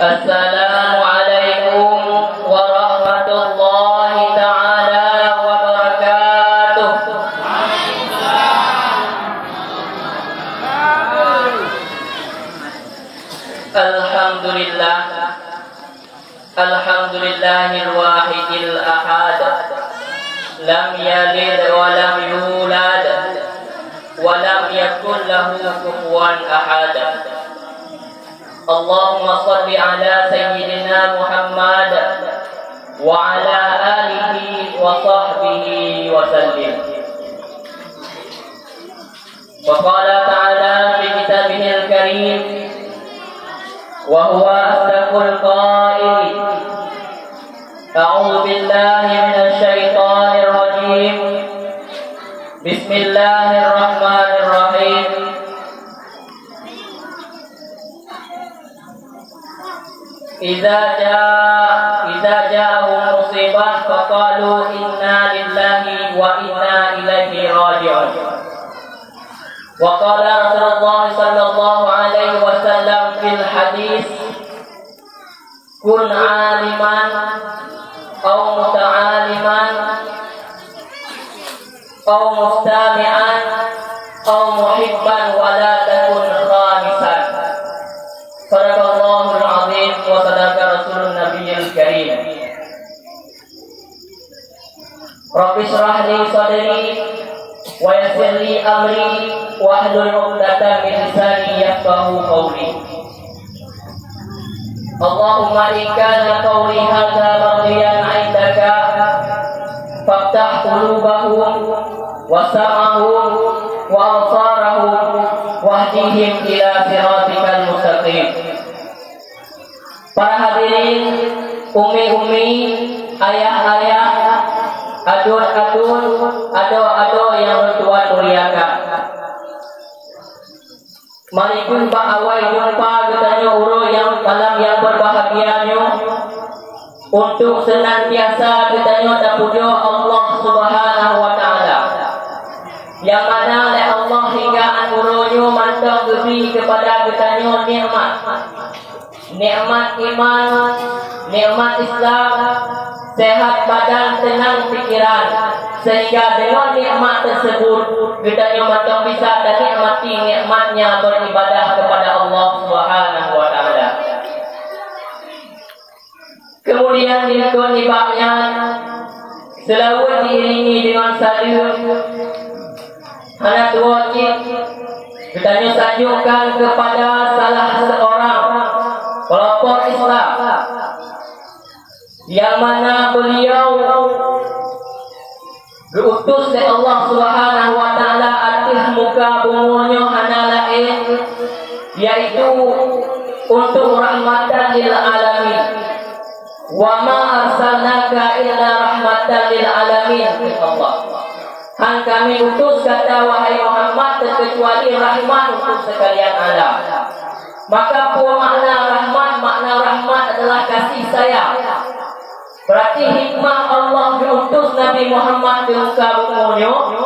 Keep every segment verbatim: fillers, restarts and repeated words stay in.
Assalamualaikum warahmatullahi taala wabarakatuh. Alhamdulillah. Alhamdulillahil wahidil ahad. Lam yalid wa lam yulad. Wa lam yakul lahu kufuwan ahad. Allahumma shalli ala sayyidina Muhammad wa ala alihi wa sahbihi wa sallim. Wa qala ta'ala fi kitabihil karim, wa huwa asdaqul qail. A'udzu billahi minasy syaithanir rajim. Bismillahirrahmanirrahim. Idza jaa, idza ja'ahum musibah faqalu inna lillahi wa inna ilaihi raji'un. Wa qala Rasulullah sallallahu alaihi wasallam fil hadis, kun aliman au muta'aliman au mustami'an au muhibban wa la takun khamisan. Sadaqallahul azim wa sadaqa rasulun nabiyil karim. Rabbi shrah li sadri wa yassir li amri wahlul 'uqdatam min lisani yafqahu qawli. Allahumma in kana qawli hadza mardiyan 'indaka faftah qulubahum wa sam'ahum wa absarahum wahdihim ila siratikal mustaqim. Para hadirin, umi-umi, ayah-ayah, aduen-aduen, adoe-adoe nyang lôn tuan muliakan. Mari kheueh bak awai jumpa geutanyoe uroe nyang malam nyang berbahagia nyoe, untuk senantiasa geutanyoe tapujoe Allah Subhanahu wa Ta'ala. Nyang mana lé Allah hingga 'an uroe nyoe mantong geubri keupada geutanyoe nikmat. Nikmat iman, nikmat Islam, sehat badan, tenang pikiran, sehingga deungon nikmat tersebut, geutanyoe mantong bisa tanikmati nikmatnya beribadah kepada Allah Subhanahu wa Ta'ala. Kemudian, dikon nibak nyan, seulaweuet diiringi deungon saleuem, hana tuwoe cit, geutanyoe sanjongkan keupada salah seurang kelompok Islam, nyang mana beuliau geu-utus lé Allah Subhanahu wa Ta'ala ateueh muka bumoe nyoe hana laén, yaitu untuk rahmatan lil alamin. "Wa ma arsalnaka illa rahmatan lil alamin," kheun Allah. "Han kami utus gata, wahai Muhammad, teukecuali rahmat untuk sekalian alam." Maka peue makna rahmat? Makna rahmat adalah kasih sayang. Berarti hikmah Allah geu-utus Nabi Muhammad keu muka bumoe nyoe,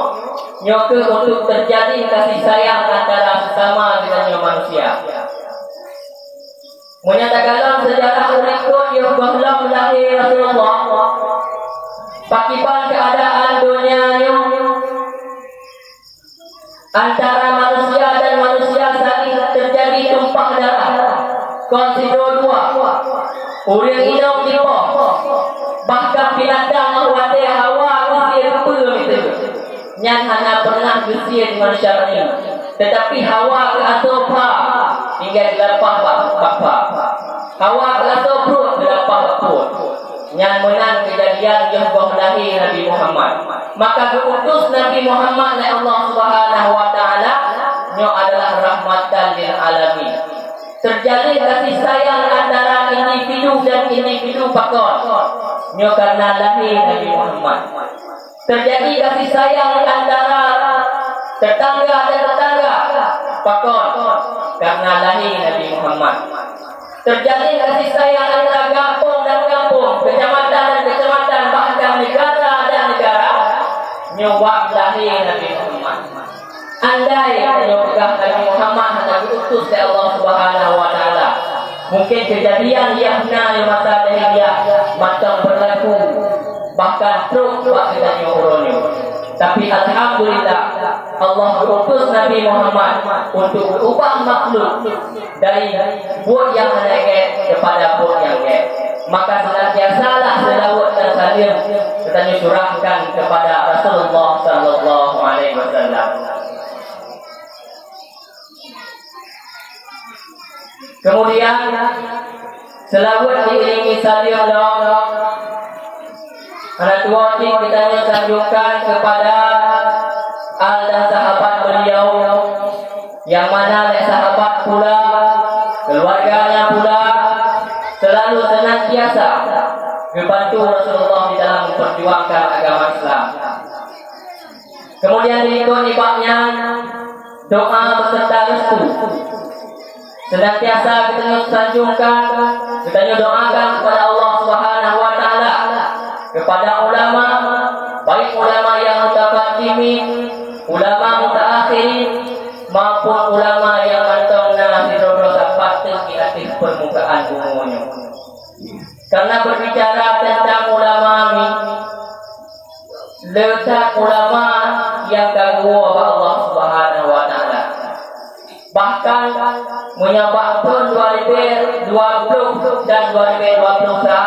nyoe keuh untuk terjadi kasih sayang antara sesama geutanyoe manusia. Meunyoe takalon seujarah ureueng nyoe gohlom lahé Rasulullah, pakiban keuadaan donya nyoe, antara manusia dan manusia saling terjadi tumpah darah. Kon sidroe dua, ureueng inong jipoh, bahkan binatang nyang watée hawa geusie rupeue miseue, nyan hana pernah geusie deungon syar'i. Tetapi hawa keu asoe pha, hingga geulapah bak pha. Hawa keu asoe pruet, geulapah bak pruet. Nyan meunan keujadian yoh goh lahé Nabi Muhammad. Maka geu-utus Nabi Muhammad lé Allah Subhanahu wa Ta'ala, nyoe adalah rahmatan lil alamin. Terjalin kasih sayang antara individu dan individu pakon? Nyoe karena lahé Nabi Muhammad. Terjadi kasih sayang antara tetangga dan tetangga pakon? Karena lahé Nabi Muhammad. Terjadi kasih sayang antara gampông dan gampông, kecamatan dan kecamatan, bahkan negara dan negara, nyoe bak lahé Nabi Muhammad. Andai tanyoe peugah Nabi Muhammad hana geuutus lé Allah Subhanahu wa Taala, mungkin keujadian nyang na di masa jahiliyah mantong beurlaku, bahkan trok bak geutanyoe uroe nyoe. Tapi alhamdulillah, Allah geuutus Nabi Muhammad untuk geuubah makhluk dari buet nyang hana gét kepada buet nyang gét. Maka senantiasalah seulaweuet dan saleuem geutanyoe curahkan kepada Rasulullah sallallahu alaihi wasallam. Kemudian, seulaweuet diiringi saleuem lom, hana tuwoe cit geutanyoe sanjungkan kepada al dan sahabat beliau, nyang mana lé sahabat pula, keluarganya pula, selalu senantiasa geubantu Rasulullah di dalam memperjuangkan agama Islam. Kemudian diikot nibak nyan, doa beserta restu. Senantiasa geutanyoe sanjungkan, geutanyoe doakan kepada Allah Subhanahu wa Taala, kepada ulama, baik ulama nyang mutaqaddimin, ulama mutaakhirin, maupun ulama nyang mantong na sidroe-droe sapat teuk di ateueh peurmukaan bumoe nyoe. Karena berbicara tentang ulama ni, le that ulama nyang ka geuwoe bak Allah Subhanahu wa Taala. Bahkan, meunyoe bak thon dua ribèe dua ploh dan dua ribèe dua ploh sa,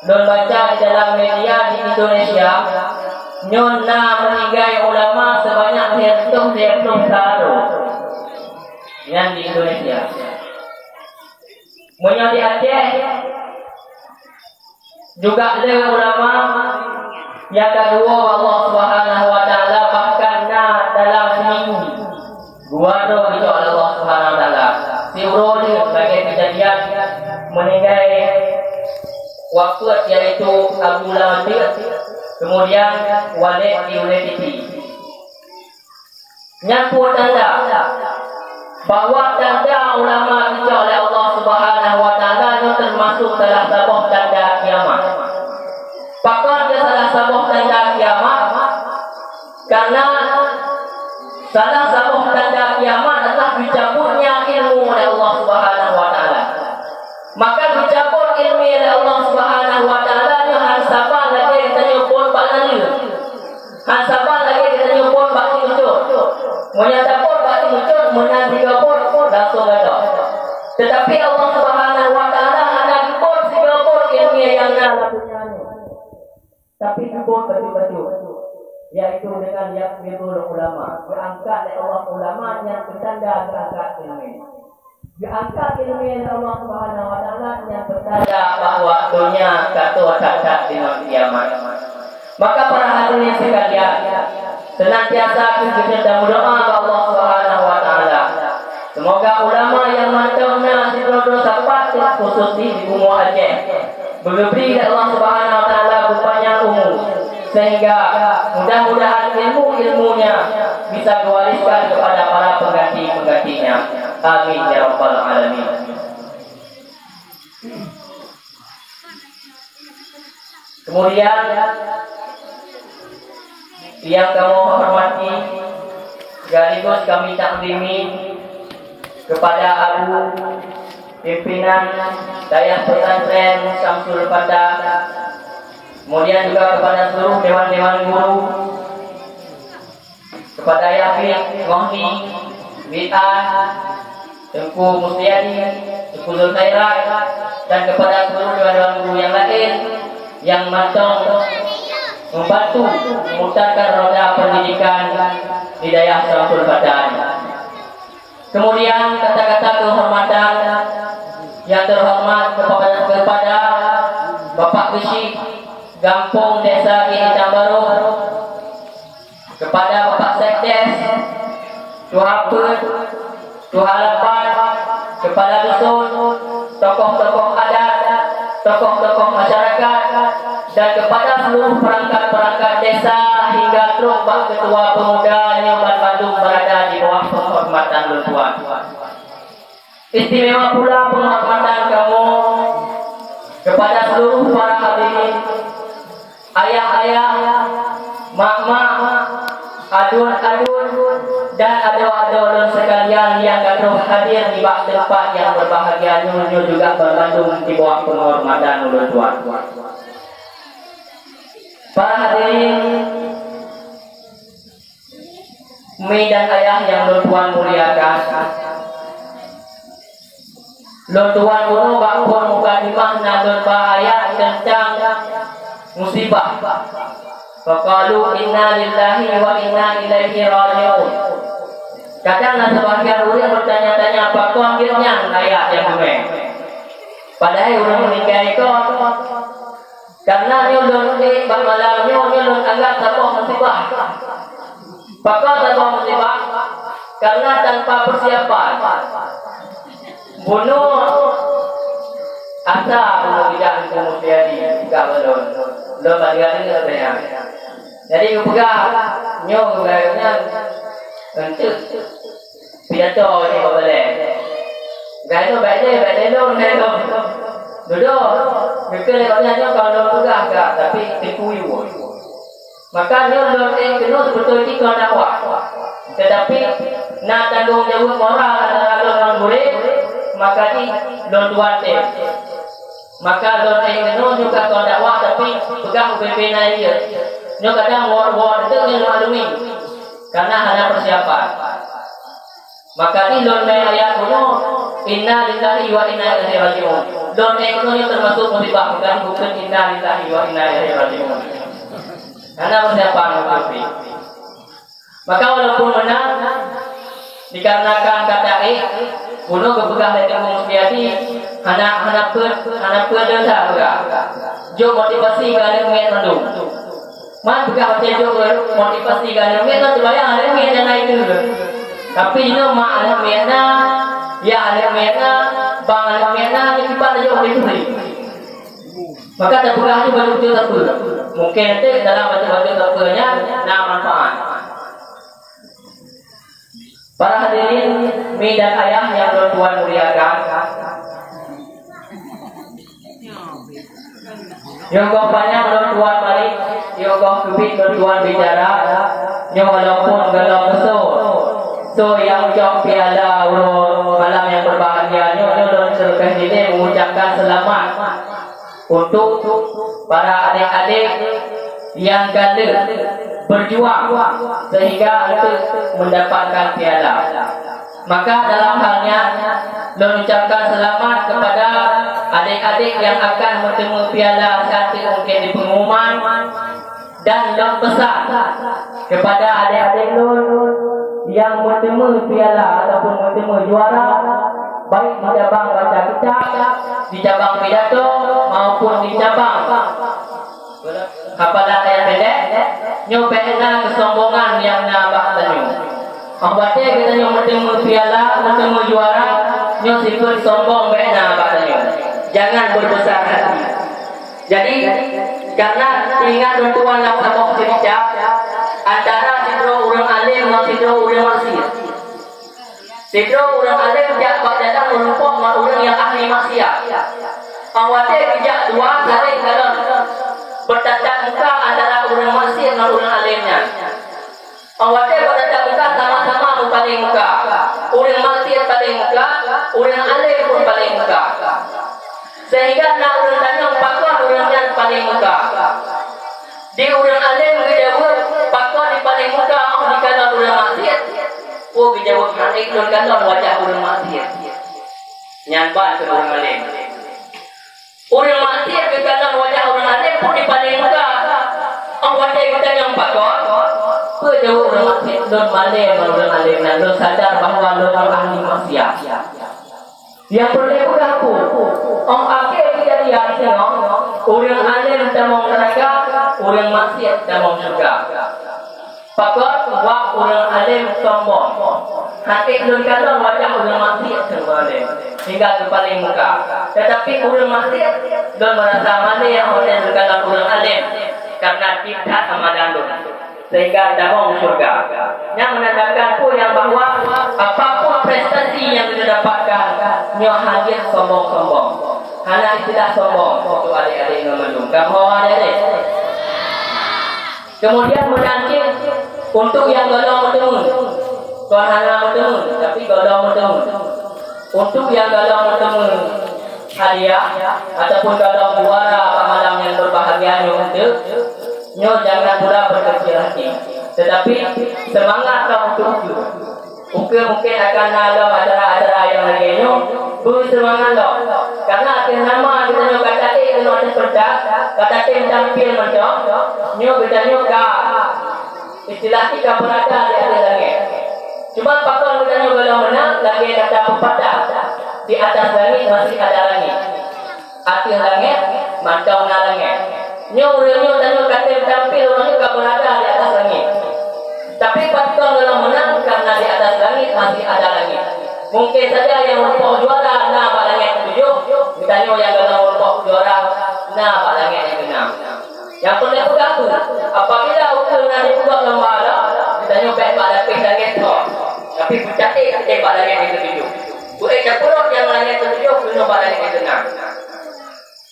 lôn baca di dalam media di Indonesia, nyoe na meuninggai ulama seubanyak lhèe reutôh lhèe ploh sa droe. Nyan di Indonesia. Meunyoe di Aceh, juga le ulama nyang ka geuwoe Allah Subhanahu wa Taala, bahkan na dalam siminggu dua droe geucok lé Allah Subhanahu wa Taala. Siuroe lheueh lagèe keujadian meuninggai wafeuet, yaitu Abu Lamatik, kemudian Walid di Ulèe Titi. Nyan peue tanda bahwa tanda ulama geucok lé Allah Subhanahu wa Taala nyoe teumasuk salah saboh tanda kiamat. Pakon keu salah saboh tanda kiamat? Karena salah saboh tanda kiamat adalah geucabutnya ilmu oleh Allah Subhanahu wa Taala. Maka geucabut ilmu lé Allah Subhanahu wa Taala nyoe han saban lagèe geutanyoe phôn bak naleueng. Han saban lagèe geutanyoe phôn bak ié meucot. Meunyoe taphôn bak ié meucot, meunan sigoe phôn, langsung gadôh. Teutapi Allah Subhanahu wa Taala hana geuphôn sigoe phôn ilmu nyang na lam donya nyoe. Tapi geuphôn bacut-bacut, yaitu dengan yaqbidul ulama, geuangkat lé Allah ulama nyang peutanda geuangkat ilmu. Geuangkat ilmu lé Allah Subhanahu wa Taala nyang peutanda bahwa donya ka tô that-that deungon kiamat. Maka para hadirin sekalian, senantiasa kheueh geutanyoe tameudoa bak Allah Subhanahu wa Taala. Seumoga ulama nyang mantong na sidroe-droe sapat, khusus di bumoe Aceh, beugeubri lé Allah Subhanahu wa Taala beupanyang umu, sehingga mudah-mudahan ilmu-ilmunya bisa geuwariskan kepada para pengganti-penggantinya. Amin ya rabbal alamin. Kemudian, yang kamoe hormati sekaligus kami takzimi kepada Abu Pimpinan Dayah Pesantren Syamsul Fata, kemudian juga kepada seluruh dewan-dewan guru, kepada Yafid, Mohni, Bid'ah, Teungku Mustiadi, Teungku Zulkhairat, dan kepada seluruh dewan-dewan guru yang lain yang mantong membantu memutarkan roda pendidikan di Dayah Syamsul Fata. Kemudian kata-kata kehormatan yang terhormat kepada, kepada Bapak Geuchik Gampông Desa Gili Tambaroh, kepada Bapak Sekdes, Tuha Peuet, Tuha Lapan, Kepala Dusun, tokoh-tokoh adat, tokoh-tokoh masyarakat, dan kepada seluruh perangkat-perangkat desa hingga trok bak ketua pemuda nyang banmandum berada di bawah penghormatan lôn tuan. Istimewa pula penghormatan kamoe kepada seluruh para hadirin, ayah-ayah, mak-mak, Aduen-aduen dan adoe-adoe lôn seukalian nyang ka troh hadir nibak teumpat nyang beubahgia nyoe, nyoe juga banmandum dibri penghormatan ulôn tuan. Para hadirin, mi dan ayah nyang lôn tuan muliakan, lôn tuan uroe bak phon mukadimah na lôn ba ayat teuntang musibah. Faqalu inna lillahi wa inna ilaihi raji'un. Kadang na sebagian ureuëng bertanya-tanya, pakon geuh nyan ayat nyang geumé? Padahai ureuëng meuninggai kon. Karena nyoe lôn ék bak malam nyoe, nyoe lôn anggap saboh musibah. Pakon saboh musibah? Karena tanpa persiapan. Bunoe asa bunoe bijak Teungku Mustiadi, peugah bak lôn. Lôn bak dia deungoe sabe nyan. Jadi geupeugah, nyoe geupeugah nyan, enteuk pidato nyoe bak balée. Geupeugah nyoe bak lé, bak lé lôn, bak lé lôn. Dudoe, geukheun lé gobnyan nyoe ka lôn peugah gak, tapi teukuyue. Maka nyoe lôn ék keunoe seubeutôi jih kon dakwah. Teutapi na tanggong jaweueb moral antara lôn ngon murit, maka jih lôn tuan tem. Maka lôn ék keunoe nyoe ka kon dakwah, tapi peugah ubé-bé na ié. Nyoe kadang woe-woe teuh ngon maklumi, karena hana persiapan. Maka di lôn mé ayat bunoe, "Inna lillahi wa inna ilaihi raji'un." Lôn mé bunoe nyoe teumasuk musibah, bukan, bukan "Inna lillahi wa inna ilaihi raji'un." Hana meusiapa ngon kafé. Maka walaupun meunan, dikarenakan kata ék, bunoe geupeugah lé Teungku Mustiadi, hana, hana peuet, hana peuet desya peugah. Jok motivasi keu aneuk miet mandum. Man peugah watée jok motivasi keu aneuk miet na teubayang aneuk miet nyang na itu. Tapi inoe mak aneuk miet na, ya aneuk miet na, bang aneuk miet na, nyoe kiban jok motivasi. Maka tapeugah tu bacut-bacut sapeue. Mungkin nanti dalam bacut-bacut sapeue nyan na manfaat. Para hadirin, mi dan ayah nyang lôn tuan muliakan, yoh goh panyang lôn tuan marit, yoh goh keubiet lôn tuan bicara, nyoe walaupun galom meuso, so nyang cok piala uroe malam nyang berbahagia nyoe, nyoe lôn seuleubeh dilée mengucapkan selamat untuk para adik-adik nyang ka lheueh berjuang sehingga untuk mendapatkan piala. Maka dalam hal nyan, lôn ucapkan selamat kepada adik-adik nyang akan meuteumé piala saat mungkin di pengumuman, dan lôn pesan kepada adik-adik lôn nyang meuteumé piala ataupun meuteumé juara, baik di cabang baca kitab, di cabang pidato, maupun di cabang hafalan ayat pendek, nyoe bèk na keusombongan nyang na bak tanyoe. Óh watée geutanyoe meuteumé piala, meuteumé juara, nyoe sifeuet sombong bèk na bak tanyoe. Jangan berbesar hati. Jadi, karena ingat lôn tuan lam saboh ceurita, antara sidroe ureuëng além ngon sidroe ureuëng maksiet. Sidroe ureuëng além jak bak jalan meurumpok ngon ureuëng nyang ahli maksiat. Óh watée geujak dua saléng kalon, beutatap muka antara ureuëng maksiet ngon ureuëng além nyan. Óh watée beutatap muka sama-sama meupaleng muka. Ureuëng maksiet paleng muka, ureuëng além pun paleng muka. Sehingga na ureuëng tanyong pakon ureuëng nyan paleng muka. Di ureuëng além geujaweueb, pakon jipaleng muka óh jikalon ureuëng maksiet? Peue geujaweueb, hana lôn kalon wajah ureuëng maksiet. Nyan ban keu ureuëng além. Ureuëng maksiet geukalon wajah ureuëng além pun jipaleng muka. Óh watée geutanyong pakon, peue jaweueb ureuëng maksiet? Lôn malée ngon ureuëng além nyan, lôn sadar bahwa lôn ahli maksiat. Nyang peureulée peugah ku, óh akhé keujadian singoh, ureuëng além tamong neuraka, ureuëng maksiet tamong syeuruga. Pakon? Wak ureuëng além sombong. Hana lôn kalon wajah ureuëng maksiet, kheun ureuëng além, hingga geupaleng muka. Teutapi ureuëng maksiet lôn meurasa malée óh lheueh lôn kalon ureuëng além, karena tiep that amalan lôn, sehingga tamong syeuruga. Nyan meunandakan peue nyan, bahwa apapun prestasi nyang geutanyoe dapatkan, nyoe hana sombong-sombong. Hana istilah sombong untuk adik-adik ngon mandum. Kamoe adik-adik. Kemudian meunan cit, Untuk nyang gohlom meuteumé, kon hana meuteumé, tapi gohlom meuteumé. Untuk nyang gohlom meuteumé hadiah ataupun gohlom juara bak malam nyang berbahagia nyoe, untuk nyoe jangan pula berkecil hati, tetapi semangat lom untuk ukeue. Ukeue mungkin akan na lom acara-acara nyang lagèe nyoe, beuseumangat lom. Karena ateueh nama geutanyoe ka taék keunoe ateueh peuntas, ka tatem tampil mantong, nyoe geutanyoe ka istilah jih ka beurada di ateueh langèt. Cuma pakon geutanyoe gohlom meunan, lagèe kata pepatah, "Di atas langit masih ada langit." Ateueh langèt mantong na langèt. Nyoe ureueng nyoe tanyoe ka tem tampil, ureueng nyoe ka beurada di atas langèt. Tapi pakon gohlom meunan, karena di atas langit masih ada langit. Mungkin saja nyang meurumpok juara na bak langèt keutujôh, geutanyoe nyang gohlom meurumpok juara na bak langèt nyang keunam. Nyang peureulèe peugah tu, apabila ukeue na jipeugöt lomba lom, geutanyoe bèk bak lapéh langèt thon, tapi peucaté até bak langèt nyang keutujôh. Beuék tapeurunoe nyang langèt keutujôh keunoe bak langèt nyang keunam.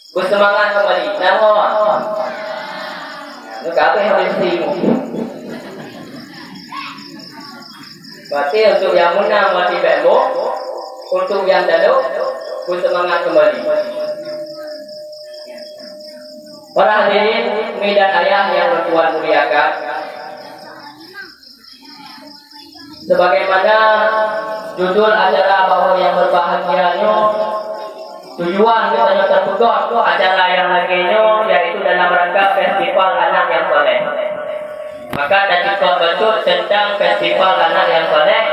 Beuseumangat keumbali. Nanggroe. Nyoe ka habéh habéh si. Berarti untuk nyang meunang berarti bèk boh, untuk nyang tadôk beuseumangat keumbali. Para hadirin, mi dan ayah nyang Tuhan muliakan, sebagaimana judul acara bahwa nyang berbahagia nyoe, tujuan geutanyoe tapeugöt acara nyang lagèe nyoe, yaitu dalam rangka festival anak nyang saleh. Maka tacok bacut tentang festival anak nyang saleh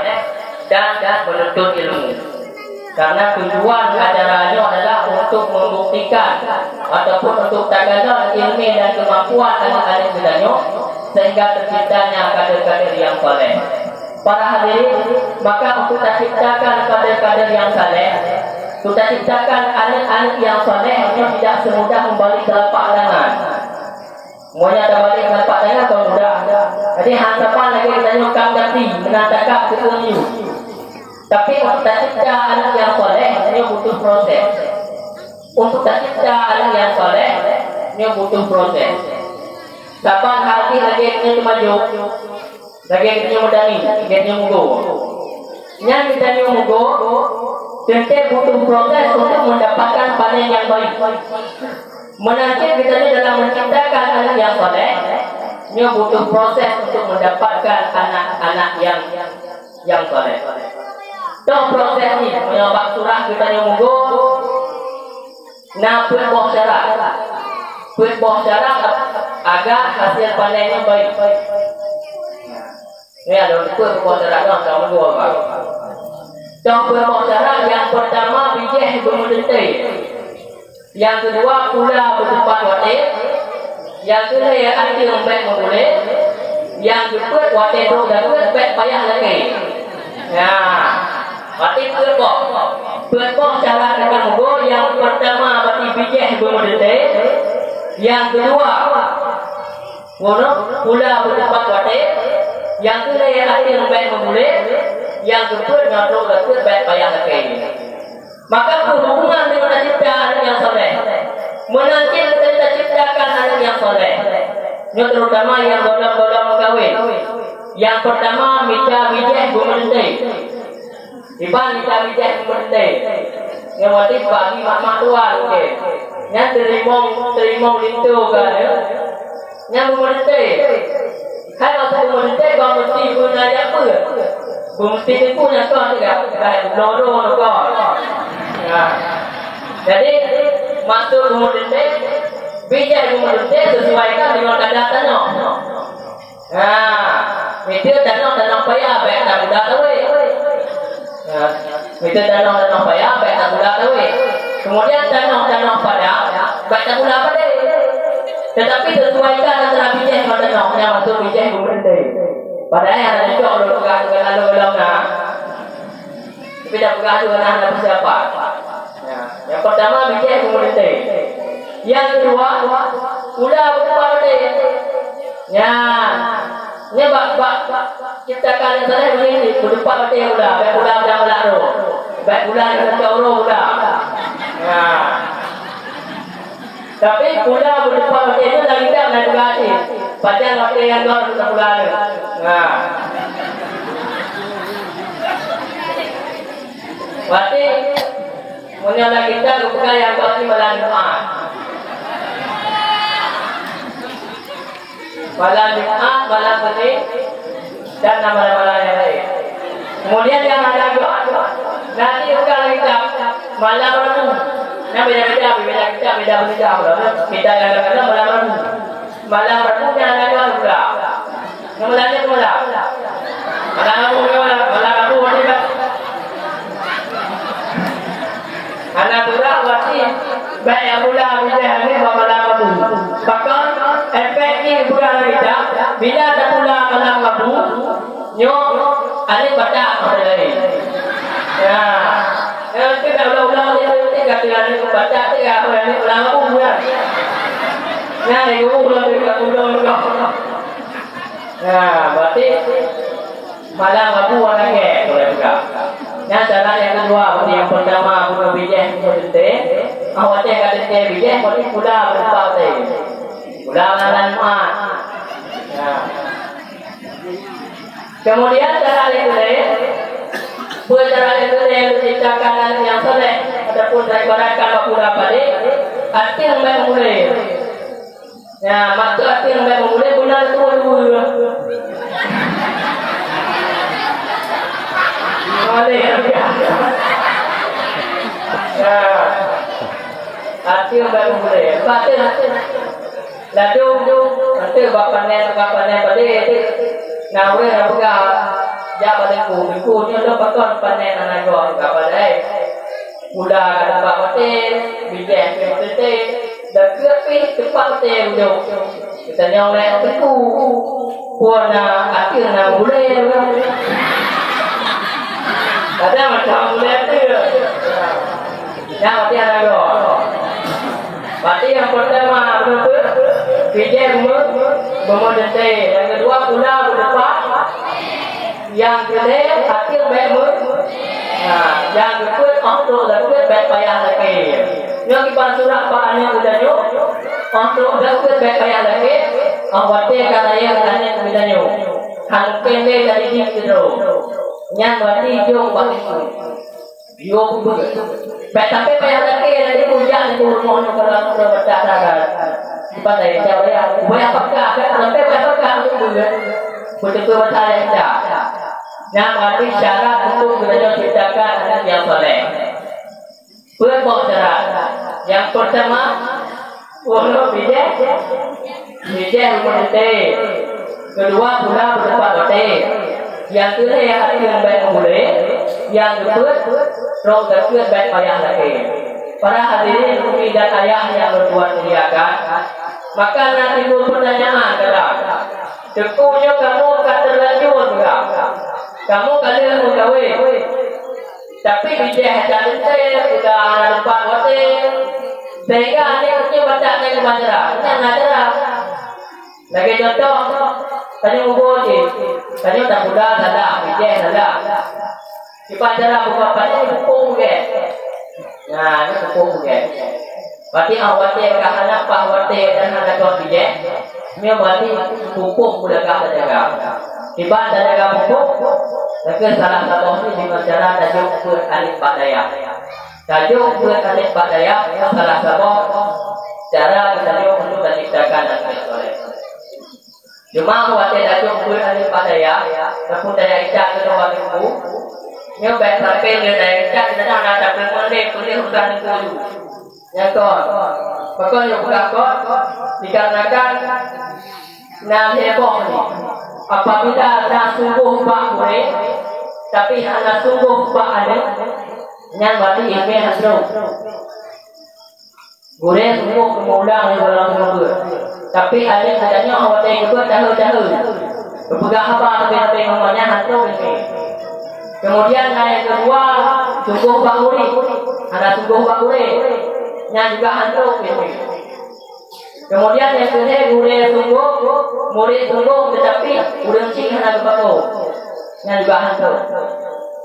dan menuntut ilmu. Karena tujuan acara nyoe adalah untuk membuktikan ataupun untuk takalon ilmu dan kemampuan anak-anak geutanyoe, sehingga terciptanya kader-kader nyang saleh. Para hadirin, maka untuk taciptakan kader-kader nyang saleh, untuk taciptakan anak-anak nyang saleh, nyoe tidak semudah membalik telapak tangan. Meunyoe tabalek telapak tangan kon mudah. Jadi, hana saban lagèe geutanyoe kam gaki, meunan takab keu ureueng yue. Tapi, untuk tacipta aneuk nyang saleh, nyoe butuh proses. Untuk tacipta aneuk nyang saleh, nyoe butuh proses. Saban hati lagèe nyoe teumajok, lagèe nyoe meudani, lagèe nyoe mugo. Nyan geutanyoe mugo, teuntèe butuh proses untuk mendapatkan panen nyang baik. Meunan cit geutanyoe dalam menciptakan aneuk nyang saleh, nyoe butuh proses untuk mendapatkan anak-anak nyang, nyang saleh. Toh proses nyoe, meunyoe bak surah geutanyoe mugo, na peuet boh syarat. Peuet boh syarat agar hasil panen nyoe baik. Nyoe lôn peuet boh syarat nyoe, ka mugo, Pak. Toh peuet boh syarat, nyang peurtama bijéh beumeuteuntèe. Nyang keudua, pula beuteumpat watèe. Nyang keulhèe, ateueng bèk meubulet. Nyang keupeuet, watèe trok dapeuet bèk payah lakèe. Nah, berarti peuet boh. Peuet boh cara gata mugo, nyang peurtama berarti bijéh beumeuteuntèe. Nyang keudua, pula beuteumpat watèe. Nyang keulhèe, ateueng bèk meubulet. Nyang keupeuet, nyoe trok dapeuet bèk payah lakèe. Maka peue hubungan deungon tacipta aneuk nyang saleh? Meunan cit taciptakan aneuk nyang saleh. Nyoe terutama nyang gohlom-gohlom meukawen. Nyang peurtama mita bijéh beumeuteuntèe. Iban mita bijéh beumeuteuntèe. Nyoe watèe bagi mak-mak tuan, oke. Nyan teurimong, teurimong linto keu aneuk. Nyan beumeuteuntèe. Hai maksud beumeuteuntèe, kon meusti beuna jak peue. Beumeuteuntèe teungku nyang kon teuga, teuga bloe droe nyoe kon. Nah. Jadi, maksud beumeuteuntèe, bijéh beumeuteuntèe sesuaikan deungon kadar tanoh. Nah, miseue tanoh, tanoh paya, bèk tapula tawét. Nah, miseue tanoh-tanoh paya, bèk tapula tawét. Kemudian tanoh-tanoh padang, bèk tapula padé. Tetapi sesuaikan antara bijéh ngon tanoh, nyang maksud bijéh beumeuteuntèe. Padahai hana cocok lôn peugah keu gata lôn na. Tapi dah peugah tu hana, hana peusiapan. Ya, nyang peurtama bijéh beumeuteuntèe. Nyang keudua, pula beuteumpat watèe. Nyan. Nyan bak, bak, bak ciptakan nyang saleh bunyi ni, beuteumpat watèe pula, bèk pula nyang galak roh. Bèk pula nyang kacau roh pula. Nah. Tapi pula beuteumpat watèe nyoe lagèe that na tugaih cit. Pajan watèe nyang goh teuka pula nyoe. Nah. Berarti meunyoe lam kitab geupeugah nyang goh nyoe malam Jumat. Malam Jumat, malam Senin, dan malam-malam nyang laén. Kemudian nyang hana goh, nanti buka lagi kitab malam Rabu. Nah, beda-beda, beda kitab, beda kitab. Kita yang terkenal malam Rabu. Malam Rabu nyang hana goh buka. Nyang malam ni malam. Malam Rabu, malam, malam Rabu ni, Pak. Hana buka berarti bèk tapula bijèh nyoe bak malam Rabu. Pakon efek jih buka lagi kitab, bila tapula malam Rabu, nyoe aneuk batak masa laén. Ya. Eh, tu dah ulang-ulang dia tu, dia kata aneuk batak tu ya, orang ni ulang Rabu kan. Nah, dia guru lah tu kat gunung tu. Nah, berarti malam Rabu hana gèt boleh buka. Nyan cara nyang keudua, berarti nyang peurtama bunoe bijèh bunoe teuntèe, ah watèe ka teuntèe bijèh, berarti pula beureupat teuntèe. Pula malam Jumat. Nah. Kemudian cara nyang keulhèe, peue cara nyang keulhèe untuk ciptakan aneuk nyang saleh ataupun taibaratkan bak pula padé, ateueng bèk meugulèe. Ya, maksud ateueng bèk meugulèe beuna tuha dua. Malèe. Ya. Ateueng bèk meugulèe. Ateueng, ateueng. Ladôm, ateueng bak panèn, bak panèn padé, ateueng. Nah, ureueng nyang peugah, jak bak teungku. Teungku, nyoe lôn pakon panèn hana goh, ka padahai. Pula ka teumpat watèe, bijèh pih watèe, dan keuh pih teumpat watèe ujong. Geutanyong lé teungku, peue na ateueng na gulèe? Kadang macam gulèe ateueng. Nyang watèe hana goh. Berarti nyang peurtama, bijèh bumoe, bumoe teuntèe. Nyang keudua, pula beureupat. Nyang keulhèe, ateueng bèk meu-, nah, nyang keupeuet, 'oh trôk deukeue bèk payah lakèe. Nyoe kiban surat bak aneuk geutanyoe, 'oh trôk deukeue bèk payah lakèe, 'oh watèe ka layèe aneuk geutanyoe. Hana keuneuk lé tadidik keudroe. Nyan berarti jok bak teungku. Yo peubuet. Bèk sampé payah lakèe lagèe bujang di rumoh nyoe kalau nyoe baca sagai. Sipat dari jauh ya. Payah peka, bèk sampé payah peka untuk buet. Beutôi-beutôi baca ya kita. Nyang berarti syarat untuk geutanyoe ciptakan aneuk nyang saleh. Peuet boh syarat. Nyang peurtama, Ureueng bijèh, bijèh rumoh teuntèe. Keudua, pula beureupat watèe. Nyang keulhèe, ateueng bèk meugulèe. Nyang keupeuet, trôk deukeue bèk payah lakèe. Para hadirin umi dan ayah nyang lôn tuan muliakan, maka na timbul peutanyaan kadang, "Teungku, nyoe kamoe ka teulanjur peugah, kamoe ka lheueh meugawé." Tapi bijèh hana teuntèe, pula hana teumpat watèe, sehingga aneuk nyoe batat nyan keubah cara. Nyan na cara. Lagèe contoh, tanyoe mubuet cit, tanyoe tapula salah, bijèh salah. Kiban cara buka pancong pukong bugèt. Nah, nyoe pukong bugèt. Berarti 'oh watèe ka hana paih watèe dan hana goh bijèh, nyoe berarti pupuk pula ka tajaga. Kiban tajaga pupuk, lagèe salah saboh nyoe deungon cara tajok peuet aneuk bak dayah. Tajok peuet aneuk bak dayah, salah saboh cara geutanyoe untuk taciptakan aneuk saleh. Cuma watèe tajok peuet aneuk bak dayah, ataupun dayah Ica keudroe bak teungku, nyoe bèk sampé lé dayah Ica, kadang-kadang na tapeureulèe peuleueh urosan teungku ju. Nyang kon, pakon nyoe peugah kon, dikarenakan na lhèe boh nyoe. Apabila na sunggoh bak gurèe, tapi hana sunggoh bak aneuk, nyan berarti ileumèe hana trôk. Gurèe sunggoh geumulang lé dalam seumeubeuet. Tapi aneuk geutanyoe watèe geubeuet dahé-dahé. Geupeugah haba sabe-sabe ngon nyan hana trôk ileumèe. Kemudian na nyang keudua, sunggoh bak murit, hana sunggoh bak gurèe. Nyan juga hana trôk ileumèe. Kemudian nyang keulhèe, gurèe sunggoh, murit sunggoh, teutapi ureueng chik hana geupakoe. Nyan juga hana trôk.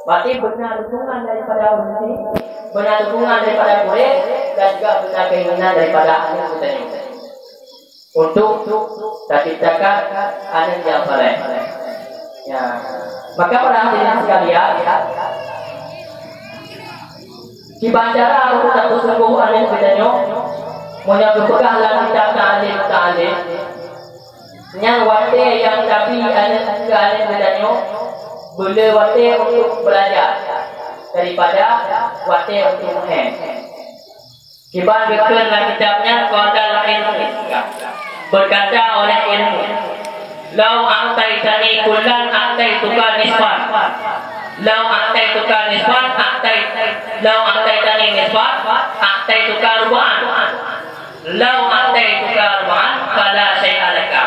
Berarti beuna dukungan daripada ureueng chik, beuna dukungan daripada gurèe, dan juga beuna keinginan daripada aneuk geutanyoe. untuk taciptakan aneuk nyang saleh. Ya. Maka para hadirin sekalian, kiban cara untuk tapeusunggoh aneuk geutanyoe, meunyoe geupeugah lam kitab Ta'lim Muta'allim, nyan watée nyang tabi aneuk keu aneuk geutanyoe, beuleu watée untuk beulajar daripada watée untuk meu'én. Kiban geukheun lam kitab nyan, qala al-ilmu, berkata oleh ilmu, "Lau a'taitani kullan a'taituka nisfan. Lau a'taituka nisfan a'tai-, lau a'taitani nisfan a'taituka ruba'an. Lau a'taituka ruba'an fala syai'a laka."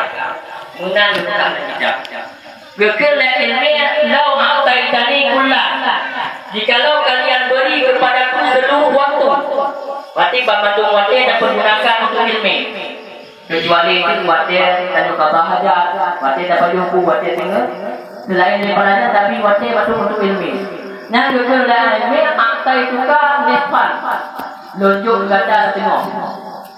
Meunan geukheun lam kitab. Geukheun lé ileumé, "Lau a'taitani kullan." Jikalau kalian beri kepadaku seluruh waktu, berarti banmandum watée tapergunakan untuk ileumé. Kecuali watée tanyoe qadha hajat, watée tapajoh bu, watée teungoh. Selain daripada nyan, tapi watée bacut untuk ileumé. Nyan geukheun lé ileumé, "A'taituka nisfan." Lôn jok keu gata siteungoh.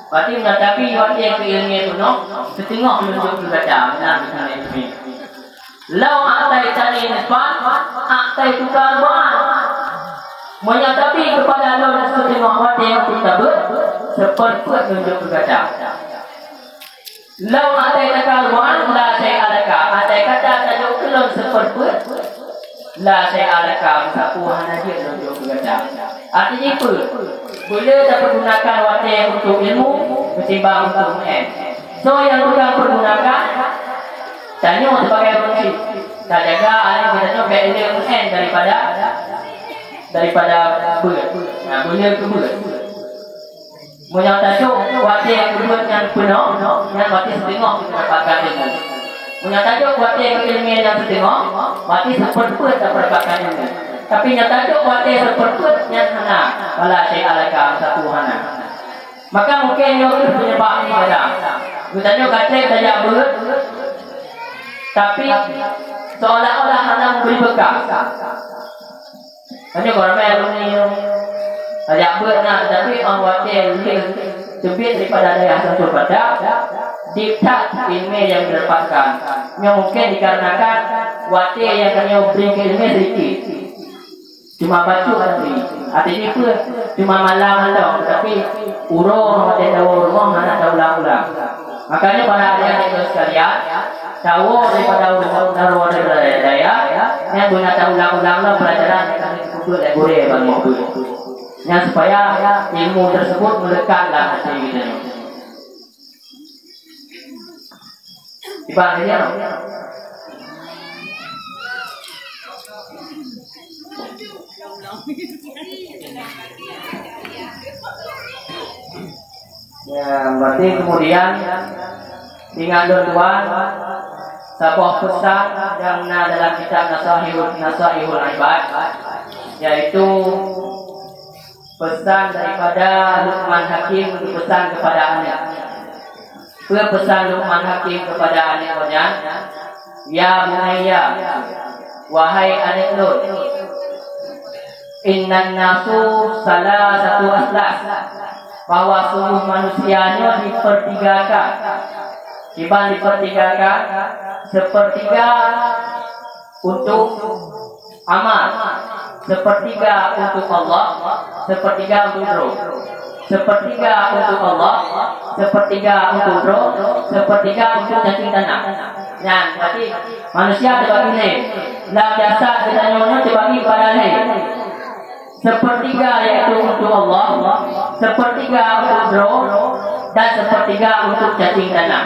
Berarti meunyoe tabi watée keu ileumé peunoh, siteungoh lôn jok keu gata. Meunan geukheun lé ileumé. "Lau a'taitani nisfan, a'taituka ruba'an." Meunyoe tabi keupada lôn siteungoh watée untuk tabeuet, seupeurpeuet lôn jok keu gata. "Lau a'taituka ruba'an la syai'a laka." Andai kata tajok keu lôn seupeurpeuet, la syai'a laka, meusapeue hana jeuet lôn jok keu gata. Artinya peue? Beuleu tapergunakan watée untuk ilmu ketimbang untuk meu'én. Soe nyang tukang pergunakan? Tanyoe sibagai ureueng syiek, tajaga aneuk geutanyoe bèk lé meu'én daripada, daripada beuet. Nah, beuleu keu beuet. Meunyoe tajok watée keu beuet nyan peunoh, nyan berarti siteungoh kita dapatkan ilmu. Meunyoe tajok watée keu ileumé nyan siteungoh, berarti seupeurpeuet dapatkan ilmu. Tapi nyoe tajok watée seupeurpeuet nyan hana, fala syai'a laka, meusapeue hana. Maka mungken nyoe kheueh peunyeubab nyan kadang. Geutanyoe ka trép tajak beuet, tapi seolah-olah hana memberi bekas. Tanyoe keu ramé alumni nyoe, tajak beuet na, tapi 'oh watée lheueh teubiet daripada Dayah Syamsul Fadah, dipat ileumé nyang geudapatkan. Nyoe mungken dikarenakan watée nyang tanyoe bri keu ileumé sedikit. Cuma bacut hana bri. Artinya peue? Cuma malam mantong, tapi uroe watée tawoe rumoh hana taulang-ulang. Makanya para adik-adik sekalian, tawoe daripada uroe, tawoe daripada dayah, nyan beuna taulang-ulang lom pelajaran nyang ka geupeubuet lé gurée banmandum. Nyan supaya ilmu tersebut melekat lam hati kita. Ibarat dia. Ya, berarti kemudian ingat lôn tuan saboh pesan nyang na dalam kitab Nasaihul, Nasaihul Ibad, yaitu pesan daripada Luqman Hakim, pesan kepada anak. Peue pesan Luqman Hakim kepada aneuk geuh nyan? "Ya bunayya, wahai aneuk lôn, innan nasu salasatu aslas, bahwa sungguh manusia nyoe dipertigakan." Kiban dipertigakan? Sepertiga untuk amal, sepertiga untuk Allah, sepertiga untuk droe. Sepertiga untuk Allah, sepertiga untuk droe, sepertiga untuk cacing tanah. Nyan, berarti manusia teubagi lé. Lam jasad geutanyoe nyoe teubagi kepada lé. Sepertiga yaitu untuk Allah, sepertiga untuk droe, dan sepertiga untuk cacing tanah.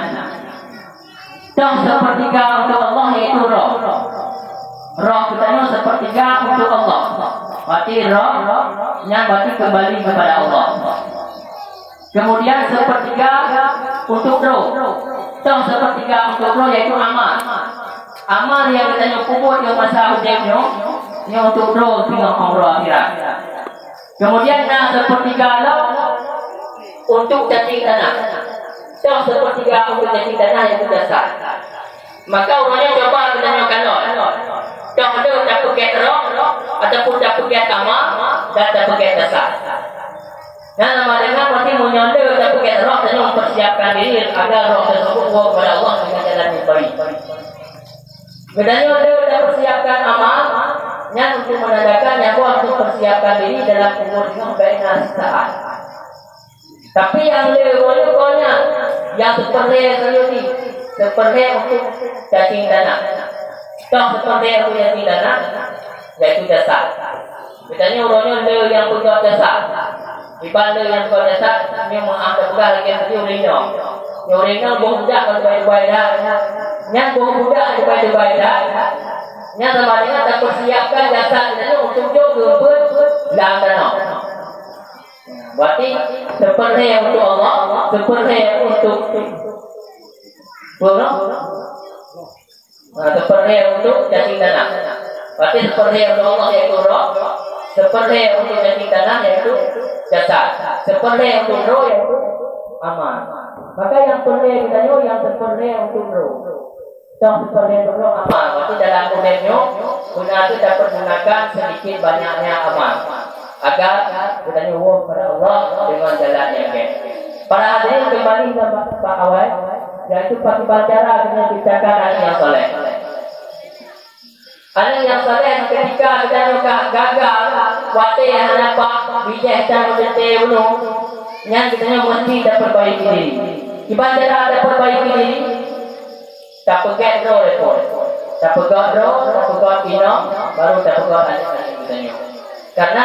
Toh sepertiga untuk Allah yaitu roh. Roh geutanyoe sepertiga untuk Allah. Berarti roh nyan berarti kembali kepada Allah. Kemudian sepertiga untuk droe. Toh sepertiga untuk droe yaitu amal. Amal nyang geutanyoe peubuet nyang masa udeb nyoe, nyoe untuk droe singoh uroe akhirat. Kemudian na sepertiga lom untuk cacing tanah. Toh sepertiga untuk cacing tanah yaitu jasad. Maka uroe nyoe cuba geutanyoe kalon. Toh le tapeugét roh ataupun tapeugét amal dan tapeugét jasad. Nyan lam adeungan berarti meunyoe le tapeugét roh, tanyoe mempersiapkan Siapkan diri agar roh tersebut kepada Allah dengan jalan yang baik. Geutanyoe le tapeusiapkan amal nyan untuk menandakan nyan boh tapeusiapkan diri dalam kubur nyoe bak na saat. Tapi nyang le uroe nyoe kon nyan, nyang seupeurhée sajoe jih, seupeurhée untuk cacing tanah. Toh seupeurhée untuk cacing tanah, yaitu jasad. Geutanyoe uroe nyoe le nyang peugöt jasad. Iban le nyang peugöt jasad, nyoe meu'ah tapeugah lagée sajoe ureueng inong. Nyoe ureueng inong boh budak kon dubai-dubai that. Nyan boh budak dubai-dubai that. Nyan sama dengan tapeusiapkan jasad geutanyoe untuk jok geupeugöt lam tanoh. Berarti seupeurhée untuk Allah, seupeurhée untuk, peue? Nah, seupeurhée untuk cacing tanah. Berarti seupeurhée untuk Allah yaitu roh, seupeurhée untuk cacing tanah yaitu jasad, seupeurhée untuk roh yaitu amal. Maka nyang peurhée geutanyoe nyang seupeurhée untuk roh. Toh seupeurhée untuk roh amal. Berarti dalam udeb nyoe guna teuh dapat gunakan sedikit banyaknya amal agar geutanyoe woe kepada Allah dengan jalan yang gét. Para hadirin, kembali ke bab awai, yaitu bagaimana cara geutanyoe ciptakan aneuk nyang saleh. Aneuk nyang saleh ketika geutanyoe ka gagal, watée hana pat, bijéh tan meuteuntée bunoe, nyan geutanyoe meusti tapeurbaiki diri. Kiban cara tapeurbaiki diri? Tapeugét droe lé phon. Tapeugét droe, tapeugét inong, baru tapeugét aneuk-aneuk geutanyoe. Karena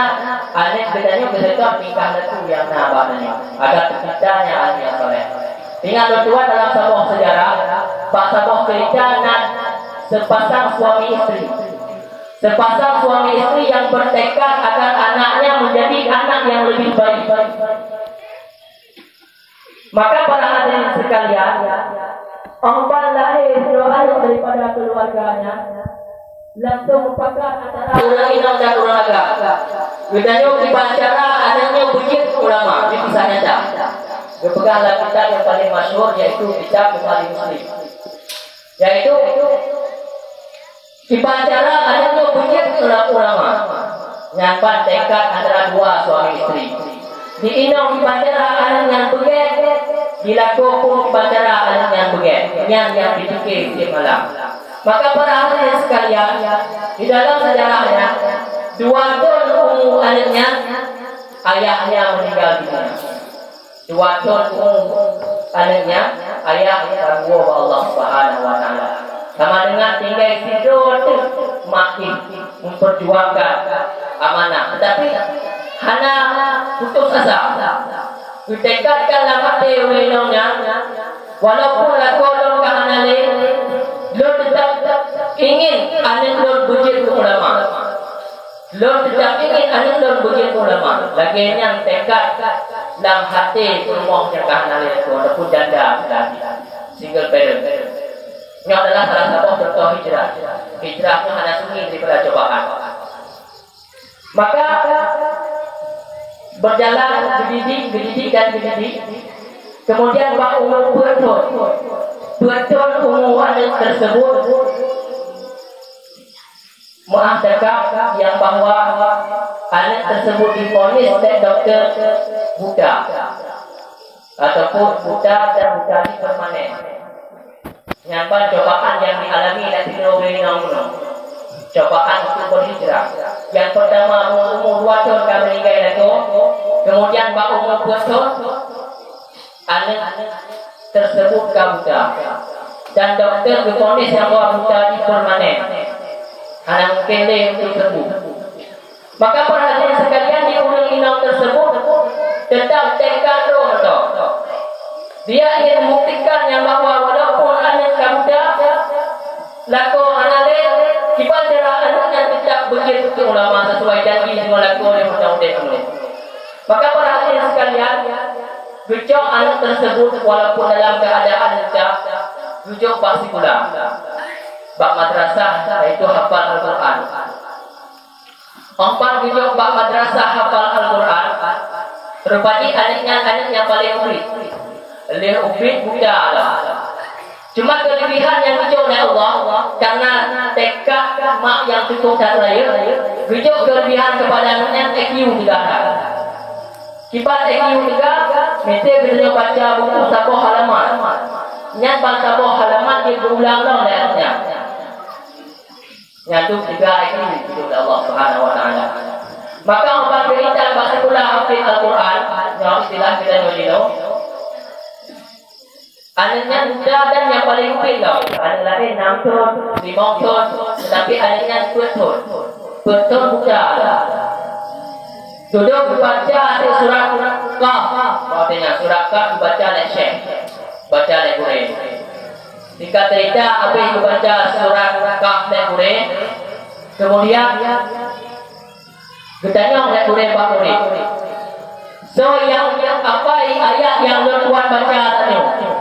aneuk geutanyoe geuseutôt tingkah laku nyang na bak tanyoe, agar teucipta nyan aneuk nyang saleh. Ingat lôn tuan dalam saboh seujarah, bak saboh keureuja na seupasang suami istri. Seupasang suami istri nyang beutekad agar anaknya meunjadi anak nyang leubeh baik. Maka para hadirin sekalian, óh ban lahé sidroe aneuk daripada keuluwarga nyan, langsong mupakat antara ureuëng inong dan ureuëng agam. Geutanyoe kiban cara aneuk nyoe beujeuet keu ulama, nyoe kisah nyata. Geupeugah lam kitab nyang paleng masyhur, yaitu kitab Bukhari Muslim. Yaitu kiban cara aneuk nyoe beujeuet keu ulama. Nyan ban tekad antara dua suami istri. Di inong kiban cara aneuk nyan beugét, di lakoe pun kiban cara aneuk nyan beugét. Nyan nyang jipike siep malam. Maka para hadirin sekalian, di dalam sejarah nyan, dua thon umu aneuk nyan, ayahnya meninggal dunia. Dua thon umu aneuk nyan, ayah ka geuwoe bak Allah Subhanahu wa Taala. Sama dengan tinggai sidroe teuk mak jih memperjuangkan amanah, tetapi hana putus asa. Geutekadkan lam até ureuëng inong nyan, walaupun lakoe lôn ka hana lé, lôn tetap ingin aneuk lôn beujeuet keu ulama. Lôn teutab ingin aneuk lôn beujeuet ulama. Lagée nyan tekad lam até peurumoh nyang ka hana lé lakoe ataupun janda, single parent. Nyoe adalah salah saboh contoh hijrah. Hijrah nyoe hana sunyi daripada cobaan. Maka berjalan geudidik, geudidik dan geudidik. Kemudian bak umur peuet thon, peuet thon umu aneuk tersebut, meu'ah teuka nyang bahwa aneuk tersebut divonis lé dokto buta ataupun buta dan buta permanen. Nyan ban cobaan nyang dialami lé sidroe ureuëng inong bunoe. Cobaan untuk berhijrah. Nyang pertama, umur dua thon ka meuninggai lakoe, kemudian bak umur peuet thon, aneuk tersebut ka buta. Dan dokto geuvonis nyang bahwa buta nyoe permanen. Hana mungkin lé untuk sembuh. Maka para hadirin sekalian, di ureuëng inong tersebut tetap tekad droe mantong. Dia ingin membuktikan nyang bahwa walaupun aneuk ka buta, lakoe hana lé, kiban cara aneuk nyan tetap beujeuet keu ulama sesuai janji deungon lakoe nyang mantong udeb. Maka para hadirin sekalian, geucok aneuk tersebut walaupun dalam keadaan buta, geujok bak sikula, bak madrasah, yaitu hafal Al-Quran. Óh ban geujok bak madrasah hafal Al-Quran, rupa jih aneuk nyan aneuk nyang paleng ubit. Lheueh ubit buta lah. Cuma keulebihan nyang geujok lé Allah, karena tekad mak nyang teutuek that rayeuk, geujok keulebihan keupada aneuk nyan I Q teuga that. Kiban I Q teuga, Meusti geutanyoe baca buku saboh halaman. Nyan ban saboh halaman jeuet geuulang lom lé nyan. Nyan tu tiga ayat itu oleh Allah Subhanahu wa Taala. Maka ubat cerita bak sikula hafid Al-Quran, nyoe istilah kita nyoe dinoe. Aneuk nyan muda dan nyang paling upit lom. Aneuk laén enam thon, limong thon, tetapi aneuk nyan peuet thon. Peuet thon muda. Dudoe geubaca ateueh surat Qaf. Maksudnya surat Qaf geubaca lé syekh. Baca lé gurée. Singkat cerita, habéh geubaca surat Qaf lé gurée, kemudian geutanyong lé gurée bak murit, "Soe nyang, nyang hafai ayat nyang lôn tuan baca tanyoe?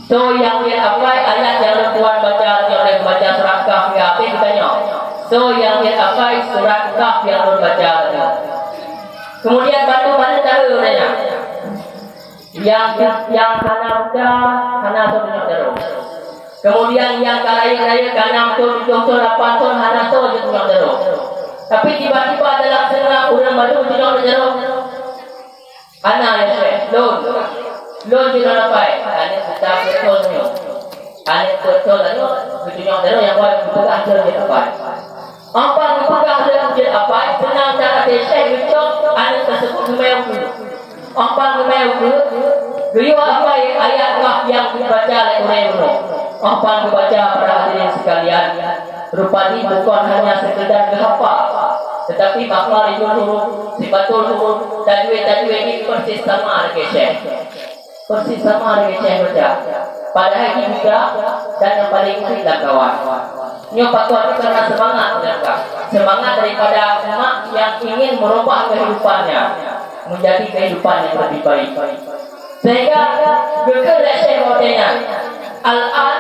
Soe nyang, nyang hafai ayat nyang lôn tuan baca tanyoe?" Lheueh geubaca surat Qaf, habéh geutanyong, "Soe nyang, nyang hafai surat Qaf nyang lôn baca tanyoe?" Kemudian bantu-bantu tahu nyan. Nyang, nyang hana muda, hana soe tunyok jaroe. Kemudian nyang ka rayeuk-rayeuk, ka nam thon, tujoh thon, lapan thon, hana soe jeuet tunyok jaroe. Tapi tiba-tiba dalam seungab ureueng baru tunyok jaroe. "Ana ya syekh, lôn. Lôn jeuet lôn hafai." Aneuk muda peuet thon nyoe. Aneuk peuet thon nyoe, geutunyok jaroe nyang bai geupeugah lôn jeuet hafai. Óh ban geupeugah lé jeuet hafai, seunang that até syekh geucok aneuk teuseubut geumè u keue. Óh ban geumè u keue, geuyue hafai ayat Qaf nyang geubaca lé ureueng bunoe. Óh ban geubaca, para hadirin sekalian, rupajih bukon hanya sekedar geuhafal, tetapi makna rijun huruf, sifatul huruf, tajwid-tajwid jih persis sama lagèe syekh. Persis sama lagèe syekh baca. Padahai jih buta dan nyang paleng syiek lam kawan. Nyoe pakon? Karena semangat meulangkah. Semangat daripada mak yang ingin merubah kehidupannya menjadi kehidupan yang lebih baik. Sehingga geukheun lé syekh watèe nyan, "Al-an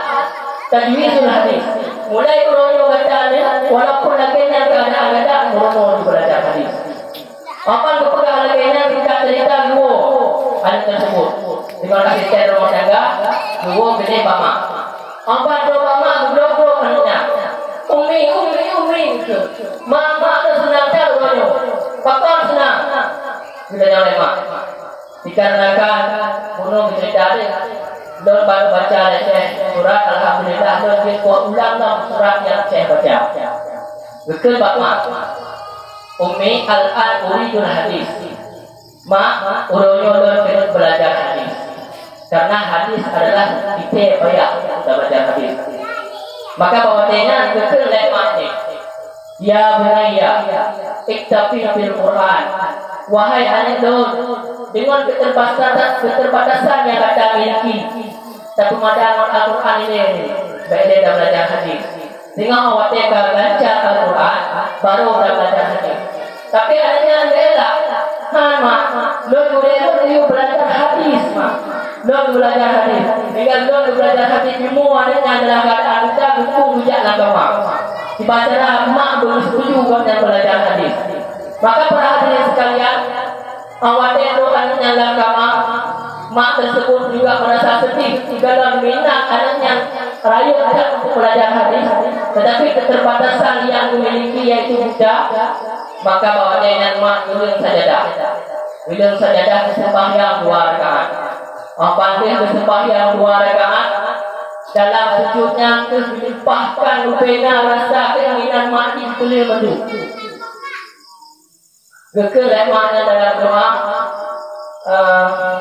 tajwizul hadis." Mulai uroe nyoe gata nyoe, walaupun lagèe nyan keuadaan gata, uroe nyoe beulajar hadis. Óh ban geupeugah lagèe nyan, singkat cerita, geuwoe aneuk teuseubut. Deungon asisten rumah tangga, geuwoe keudéh bak mak. Óh ban trôk bak mak, geubrôk-brôk aneuk nyan. "Ummi, ummi, ummi," kheun. "Mak, mak, lôn seunang that uroe nyoe." "Pakon seunang?" Geutanyong lé mak. "Dikarenakan," bunoe geucerita deh, "lôn barô baca lé syekh surat Alhamdulillah, lôn jeuet kuulang lom surat nyang syekh baca." Geukheun bak mak, "Ummi, al-an uridul hadis." "Mak, uroe nyoe lôn keuneuk beulajar hadis." Karena hadis adalah titèe payah untuk belajar hadis. Maka bak watèe nyan geukheun lé mak nyan, "Ya bunayya, iktafi bil Qur'an." Wahai aneuk lôn, deungon keterbatasan, keterbatasan nyang gata miliki, tapeumadan ngon Al-Qur'an ilèe, bèk lé tabeulajar hadis. Singoh watèe ka lancar Al-Qur'an, baru tabeulajar hadis. Tapi aneuk nyan geulak, "Han, mak, lôn gurèe lôn geuyue beulajar hadis, mak. Lôn beulajar hadis. Tinggai lôn beulajar hadis, ilmu aneuk nyan dalam keuadaan buta, geukheun geujak lam kama." Sibacara mak beuseutuju gobnyan beulajar hadis. Maka para hadirin sekalian, watèe trôk aneuk nyan lam kama, mak teuseubut juga merasa sedih, sigohlom minat aneuk nyan rayeuk that untuk beulajar hadis, tetapi keterbatasan yang dimiliki yaitu buta, maka bak watèe nyan mak geuleueng sajadah. Geuleueng sajadah geuseumbahyang dua rakaat. Óh ban lheueh geuseumbahyang dua rakaat, dalam sujud nyan keuh geulimpahkan bubena rasa keuinginan mak jih keuneuk meudua. Geukheun lé mak nyan dalam doa, eh,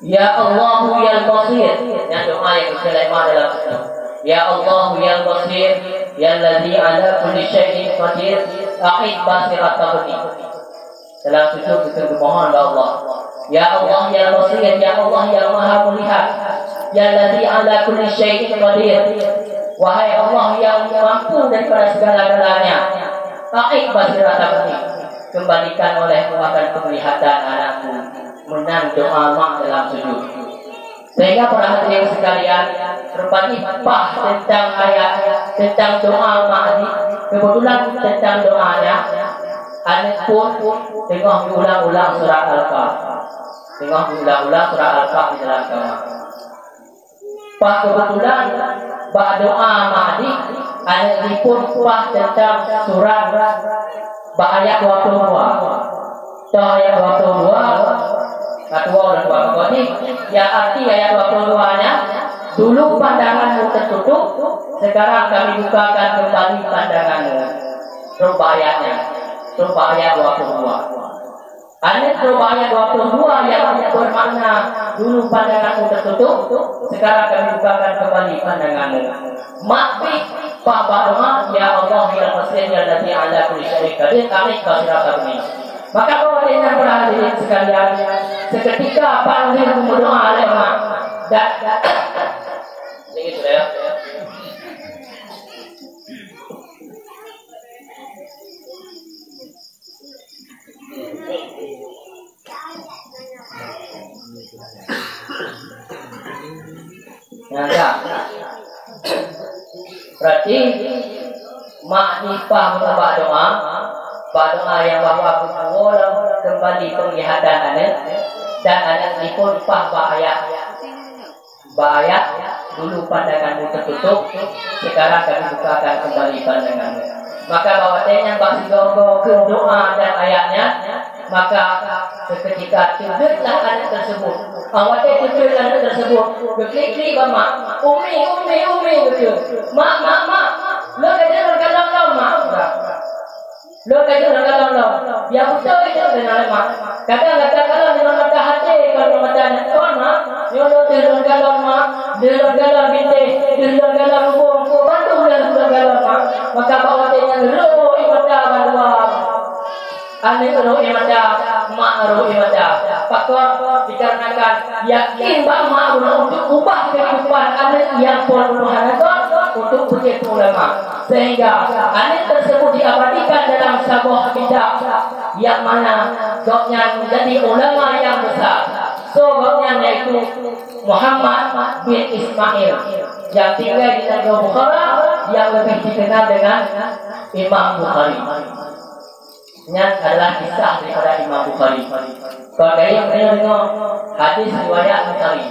"Ya Allahu yal Basir." Nyan doa nyang geukheun lé mak dalam doa. "Ya Allahu yal Basir, yallazi ala kulli syai'in qadir, a'id basiratabni." Dalam sujud geukheun geumohon bak Allah. "Ya Allah, ya Basir, ya Allah yang Maha Melihat, yallazi ala kulli syai'in qadir." Wahai Allah yang mampu daripada segala-galanya, a'id basiratabni, kembalikan olehmu akan penglihatan anakku, meunan doa mak dalam sujud. Sehingga para hadirin sekalian, rupajih paih teuntang ayat, teuntang doa mak nyan, kebetulan teuntang doa nyan, aneuk phôn teungoh geuulang-ulang surat Al-Kahf. Teungoh geuulang-ulang surat Al-Kahf di dalam kama. Paih keubeutulan bak doa mak nyan, aneuk jih phôn paih teuntang surat bak ayat dua puluh dua. Toh ayat dua puluh dua, Ketua ulama kodi, yang arti ayat dua puluh dua nya, "Dulu pandanganmu tertutup, sekarang kami bukakan kembali pandanganmu." Rubah ayatnya, rubah ayat dua puluh dua. Aneuk rubah ayat dua puluh dua yang bermakna, "Dulu pandanganmu tertutup, sekarang kami bukakan kembali pandanganmu." Mak pih pah bak doa, "Ya Allah, ya Masih, ya Nabi ala kulli syai'in qadir, kami basirah kami." Maka bahwa dengan para hadirin sekalian, seketika Pak Amir berdoa lewat dan, dan, sedikit sudah ya. Nah, dah. Berarti mak nipah meunyoe bak doa, bak doa nyang bahwa geuwoe lom kembali penglihatan aneuk, dan aneuk jih pun pah bak ayah. Bak ayah, "Dulu pandanganmu tertutup, sekarang kami bukakan kembali pandanganmu." Maka bak watée nyan bak sigoe-goe keu doa dan ayah nyan, maka seketika teubietlah aneuk tersebut. Ah, watée teubiet aneuk tersebut, geuklik-klik bak mak, "Umi, umi, umi," geukheun. "Mak, mak, mak, lôn ka jeuet lôn kalon lom, mak." Lôn ka jeuet lôn kalon lom. Ya beutôi jeuet deungon mak. Kadang gata kalon deungon mata até, kon deungon mata nyan, "Kon, mak, nyoe lôn deuh lôn kalon, mak, deuh lôn kalon bintéh, deuh lôn kalon lubông, bandum lôn kalon, mak." Maka bak watée nyan rhot ie mata bandua. Aneuk rhot ie mata, mak rhot ie mata. Pakon? Dikarenakan yakin bak mak guna untuk ubah kehidupan aneuk nyang phon Tuhan asoe untuk beujeuet ulama. Sehingga aneuk tersebut diabadikan dalam saboh kitab, nyang mana gobnyan menjadi ulama nyang besar. Soe gobnyan? Yaitu Muhammad bin Ismail, nyang tinggai di nanggroe Bukhara, nyang leubeh dikenal dengan Imam Bukhari. Nyan adalah kisah daripada Imam Bukhari. Kon kayém meunyoe deungoe hadis riwayat Bukhari.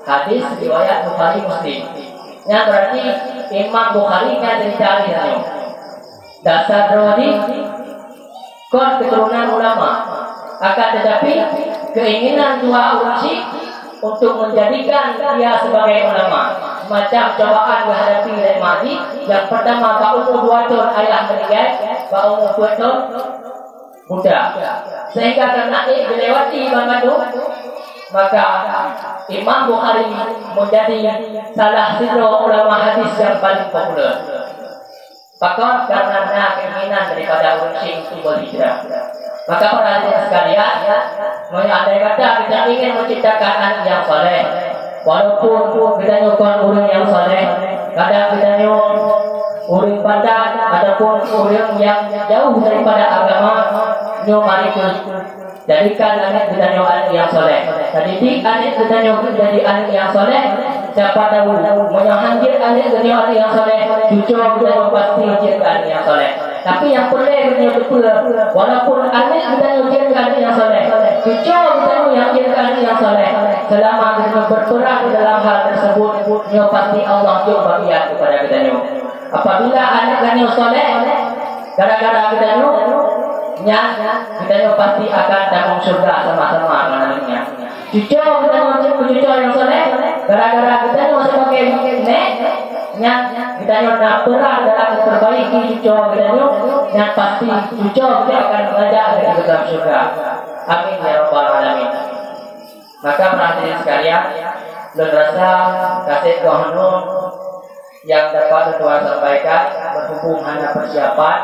Hadis riwayat Bukhari Muslim. Nyan berarti Imam Bukhari nyan cerita hadis nyoe. Dasar droe jih kon keturunan ulama. Akan tetapi, keinginan dua ureuëng syik untuk menjadikan dia sebagai ulama. Macam cobaan geuhadapi lé mak jih, nyang pertama bak umu dua thon ayah meuninggai, bak umu peuet thon buta. Sehingga karena ék dilewati banmandum, maka Imam Bukhari menjadi salah sidroe ulama hadis yang paling populer. Pakon? Karena na keinginan daripada ureuëng syik untuk berhijrah. Maka para hadirin sekalian, meunyoe andai kata kita ingin menciptakan anak yang saleh, walaupun kita nyoe kon ureuëng yang saleh, kadang kita nyoe ureuëng pantat ataupun ureuëng yang jauh daripada agama, nyoe mari jadikan aneuk geutanyoe aneuk nyang saleh. Tadidik aneuk geutanyoe keu jadi aneuk nyang saleh. Siapa tahu, meunyoe han jeuet aneuk geutanyoe aneuk nyang saleh, cucoe geutanyoe pasti jeuet keu aneuk nyang saleh. Tapi nyang peureulée geutanyoe teupeue, walaupun aneuk geutanyoe jeuet keu aneuk nyang saleh, cucoe geutanyoe nyang jeuet keu aneuk nyang saleh, selama geutanyoe berperan dalam hal tersebut, nyoe pasti Allah jok bagian kepada geutanyoe. Apabila aneuk geutanyoe saleh, gara-gara geutanyoe, nyan geutanyoe pasti akan tamong syurga sama-sama ngon aneuk nyan. Cucoe geutanyoe, cucoe nyang saleh, gara-gara geutanyoe sebagai nek, nyan geutanyoe na peran dalam memperbaiki cucoe geutanyoe, nyan pasti cucoe geutanyoe akan mengajak geutanyoe ke dalam syurga. Amin ya rabbal alamin. Maka para hadirin sekalian, lôn rasa kaseb goh nyoe yang dapat Tuhan sampaikan, berhubung hana persiapan,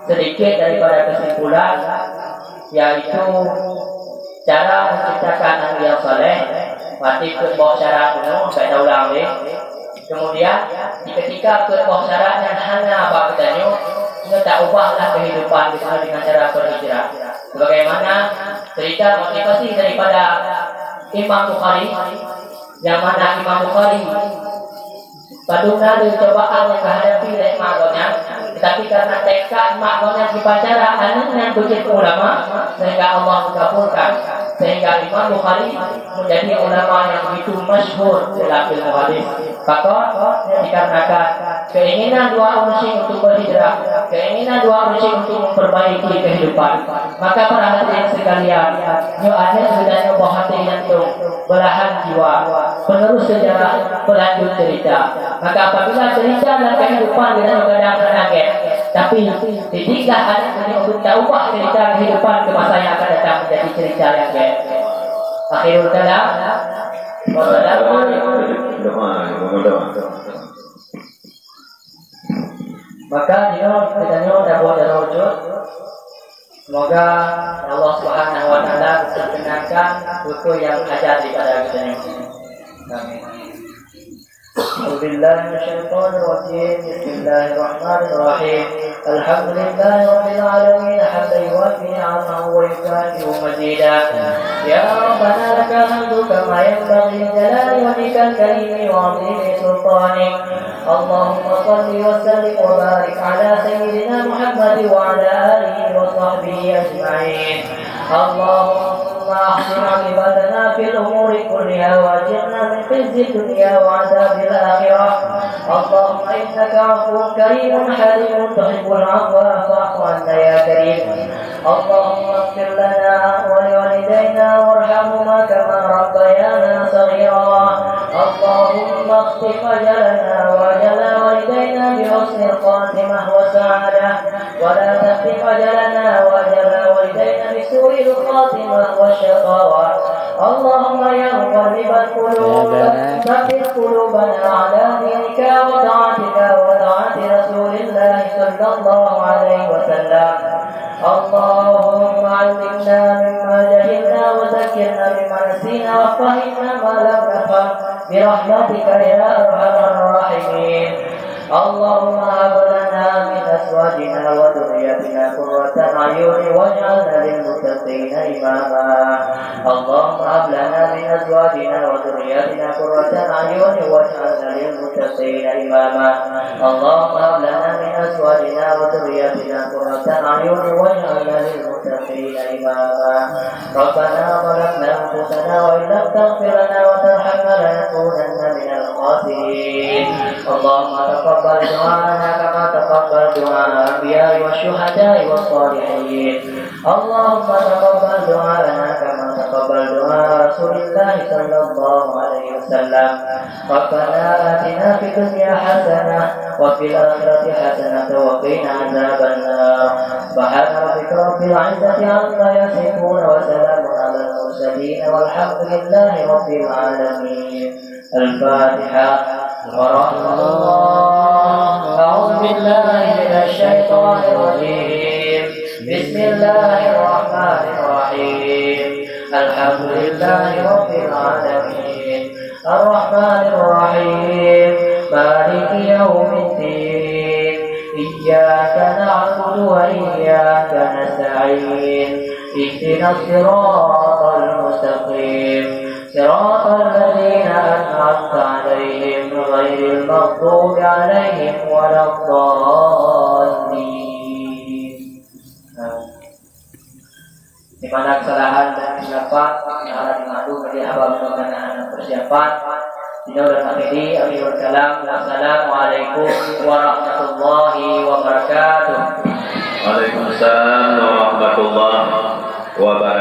sedikit daripada kesimpulan, yaitu cara menciptakan aneuk yang saleh, berarti peuet boh syarat dulu, baik dah ulang deh. Kemudian, di ketika peuet boh syarat nyan hana bak geutanyoe, nyoe taubahlah kehidupan geutanyoe dengan cara berhijrah. Sebagaimana cerita motivasi daripada Imam Bukhari, yang mana Imam Bukhari padum na lé cobaan nyang geuhadapi lé mak gobnyan, tetapi karena tekad mak gobnyan jipacara aneuk nyan beujeuet ulama, sehingga Allah mengabulkan, sehingga Imam Bukhari menjadi ulama yang begitu masyhur dalam ilmu hadis. Pakon? Dikarenakan keinginan dua ureuëng syik untuk berhijrah, keinginan dua ureuëng syik untuk memperbaiki kehidupan. Maka para hadirin sekalian, nyoe aneuk geutanyoe boh até jantung, belahan jiwa, penerus sejarah, pelanjut cerita. Maka apabila cerita dan kehidupan geutanyoe kadang hana gét, tapi didiklah aneuk geutanyoe untuk taubah cerita kehidupan ke masa yang akan datang menjadi cerita yang gét. Akhirul kalam. Wassalamualaikum. Doa, doa. Maka nyoe geutanyoe tabuat dalam wujud. Semoga Allah Subhanahu wa Taala berkenankan apa yang ada daripada geutanyoe. Amin. أعوذ بالله من الشيطان الرجيم. بسم الله الرحمن الرحيم. الحمد لله رب العالمين، حمدا يوافي نعمه ويكافئ مزيده. يا ربنا لك الحمد كما ينبغي لجلال وجهك الكريم وعظيم سلطانك. اللهم صل وسلم وبارك على سيدنا محمد وعلى آله وصحبه أجمعين. اللهم أحسن عاقبتنا في الأمور كلها وأجرنا من خزي الدنيا وعذاب الآخرة. اللهم إنك عفو كريم حليم تحب العفو فاعف عنا يا كريم. اللهم اغفر لنا ولوالدينا وارحمهما كما ربيانا صغيرا. اللهم اختم أجلنا وأجل والدينا بحسن الخاتمة والسعادة، ولا تختم أجلنا وأجل والدينا بسوء الخاتمة والشقاوة. اللهم يا مقلب القلوب، ثبت قلوبنا على دينك وطاعتك وطاعة رسول الله صلى الله عليه وسلم. اللهم علمنا مما جهلنا وذكرنا بما نسينا وفهمنا ما لم نفهم برحمتك يا أرحم الراحمين. اللهم هب لنا من أزواجنا وذرياتنا قرة أعين واجعلنا للمتقين إماما. اللهم هب لنا من أزواجنا وذرياتنا قرة أعين واجعلنا للمتقين إماما. اللهم هب لنا من أزواجنا وذرياتنا قرة أعين واجعلنا للمتقين إماما. ربنا ظلمنا أنفسنا وإن لم تغفر لنا وترحمنا لنكونن من الخاسرين. اللهم تقبل دعاءنا كما تقبل دعاء الأنبياء والشهداء والصالحين. اللهم تقبل دعاءنا كما تقبل دعاء رسول الله صلى الله عليه وسلم. ربنا آتنا في الدنيا حسنة وفي الآخرة حسنة وقنا عذاب النار. سبحان ربك رب العزة عما يصفون وسلام على المرسلين والحمد لله رب العالمين. الفاتحة. ورحمة الله. أعوذ بالله من الشيطان الرجيم. بسم الله الرحمن الرحيم. الحمد لله رب العالمين. الرحمن الرحيم. مالك يوم الدين. إياك نعبد وإياك نستعين. اهدنا الصراط المستقيم. صراط الذين أنعمت عليهم غير المغضوب عليهم ولا الضالين. Di mana kesalahan dan kesilapan, mohon dimaklumi oleh hamba-hamba yang hana persiapan. Inoe ulôn akhiri, akhirul kalam. Wassalamualaikum warahmatullahi wabarakatuh. Waalaikumsalam warahmatullahi wabarakatuh.